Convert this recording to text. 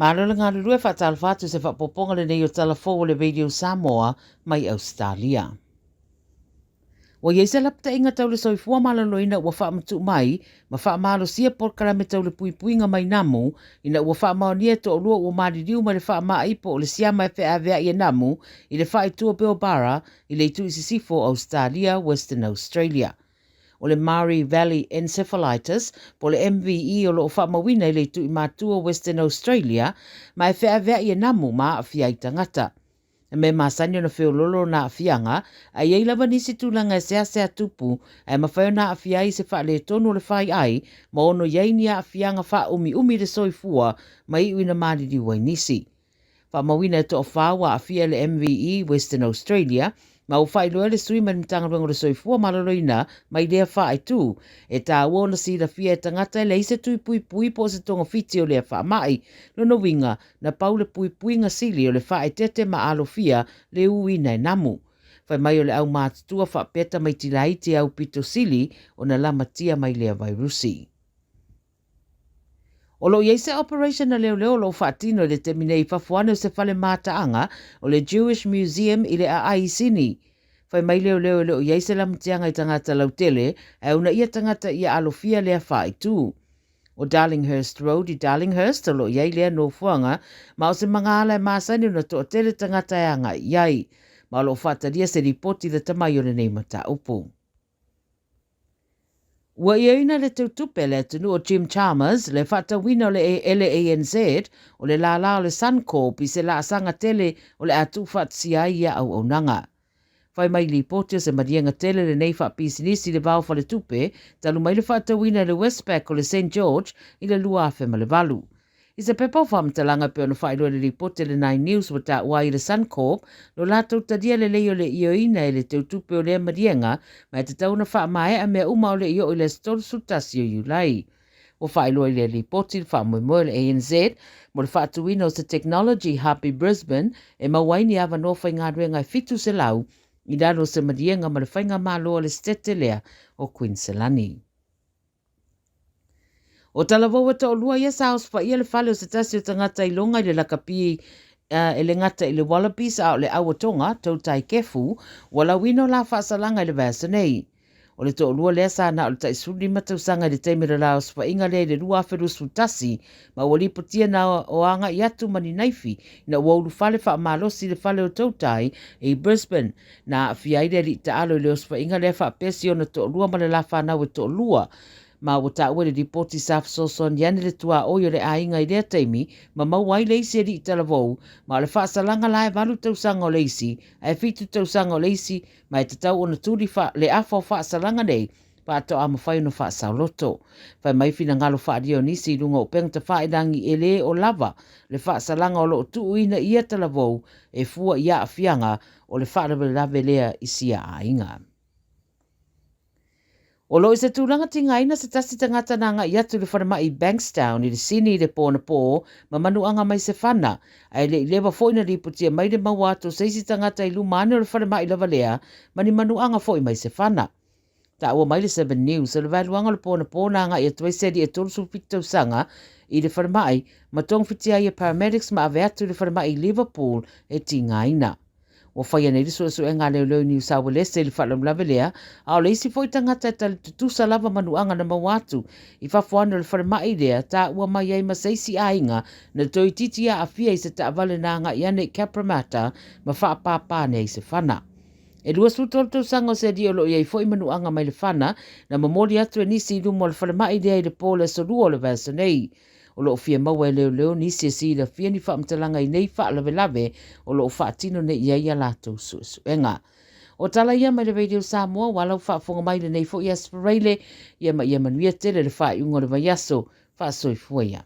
Malo le galulue faatalofa atu i se faaopoopoga lenei o Tala Fou o le Radio Samoa mai Ausetalia. Ua i ai se lapataiga tau le soifua maloloina ua faamatuu mai ma faamalosia polokalame tau le puipuiga mai namu ina ua faamaonia e toalua ua maliliu mai le faamai po o le siama e feaveai e namu i le faaitu o Pilbara i le itu i sisifo o Ausetalia, Western Australia. O le Murray Valley Encephalitis po o le MVE o lo o faamauina i le itu i matua o Western Australia ma e feaveai e namu ma aafia ai tagata. He mea masani ona feololo ona aafiaga, a i ai lava nisi tulaga e seasea tupu ae mafai ona aafia ai i se faaletonu o le fai ai ma ono i ai ni aafiaga faaumiumi i le soifua ma iu ina maliliu ai nisi. Faamauina e toafa ua aafia i le MVE Western Australia ma ua faailoa e le sui mai le Matagaluega o le Soifua Maloloina mai lea faaitu e taua ona silafia e tagata e leai se tui puipui po o se togafiti o lea faamai. Lona uiga, na pau le puipuiga sili o le faaeteete ma alofia le uina e namu. Fai mai o le aumatutua faapea tamaiti laiti e aupito sili ona lamatia mai lea vairusi. O lo o i ai se operation a leoleo o lo o faatino i le taimi nei i fafo ane o se fale mataaga o le Jewish Museum i le aai i Sini. Fai mai leoleo e le o i ai se lamatiaga i tagata lautele ae uunaia tagata ia alofia lea faaitu. O Darlinghurst Road i Darlinghurst o lo o i ai lea nofoaga ma o se magaala e masani ona toatele tagata e agai i ai. Ma o lo o faatalia se lipoti lata mai o lenei mataupu. Ua ioeina le teutupe a le atunuu o Jim Chalmers le faatauina o le LANZ o le lālā o le Suncorp i se laasaga tele o le a tuufaatasia ai ia auaunaga. Fai mai lipoti o se maliega tele lenei faapisinisi i le va o faletupe talu mai le faatauina e le Westpac o le St George i le 2008. I se pepa o faamatalaga e pei ona faailoa i le lipoti a le Nine News ua taua ai e le Suncorp lo latou talia lelei o le ioeina e le teutupe o lea maliega ma e tatau ona faamaea mea uma o le i oo i le aso 31 o Iulai. Ua faailoa i lea lipoti le faamoemoe o le ANZ mo le faatuina o se Technology Hub i Brisbane e maua ai ni avanoa faigaluega e 700 i lalo o se maliega ma le faigamalo a le setete lea o Kuiniselani. O Talavou e toalua ia sa osofaia le fale o se tasi o tagata i loga i le lakapi e le gata i le Wallabies a o le Auatoga, Toutai Kefu, ua lauina o la faasalaga i le vaiaso nei. O le toalua lea sa na o le tai 15 tausaga i le taimi o le la osofaiga lea i le 2021, ma ua lipotia na o agai atu ma ni naifi ina ua ulufale faamalosi i le fale o Toutai i Brisbane. Na aafia ai le alii taalo i le osofaiga lea faapea si ona toalua ma le la fanau e toalua. Ma ua taua i le lipoti sa fesoasoani ane le tuaoi o le aiga i lea taimi ma maua ai le isi alii talavou, ma o le faasalaga la e 8 tausaga o le isi, ae 7 tausaga o le isi ma e tatau ona tuli fa, le afa o faasalaga nei faatoa mafai ona faasaoloto. Fai mai finagalo faaalia o nisi i luga o upega tafailagi e le o lava le faasalaga o lo o tuuina i ia talavou e fua i aafiaga o le faalavelave lea i sia aiga. O lo o i se tulaga tigaina se tasi tagata na agai atu i le falemai i Bankstown i le Sini i le po anapō ma manuaga mai se fana, ae le i leva foi na lipotia mai le maua atu o se isi tagata i luma ane o le falemai lava lea ma ni manuaga foi mai se fana. Taua mai le Seven News o le vaeluaga o le po anapō na agai atu ai se alii e 37 tausaga i le falemai ma togafitia ai e paramedics ma ave atu i le falemai i Liverpool e tigaina. Ua faia nei le suesuega a leoleo i Niu Sauelese i le faalavelave lea, a o le isi foi tagata e tali tutusa lava manuaga na maua atu i fafo ane o le falemai lea, taua mai ai ma se isi aiga na toeitiiti aafia i se taavale na agai ane i Cabramatta ma faapāpā ane ai se fana. E 23 tausaga o se alii o lo o i ai foi manuaga mai le fana na momoli atu e nisi i luma o le falemai lea i le po o le aso Lua o le vaiaso nei. O lo o fia maua e leoleo nisi e silafia ni faamatalaga i nei faalavelave o lo o faatino nei i ai a latou suesuega. O tala ia mai le Radio Samoa, ua lau faafofoga mai i lenei foi Aso Faraile, ia ma ia manuia tele le faaiuga o le vaiaso. Faasoifua ia.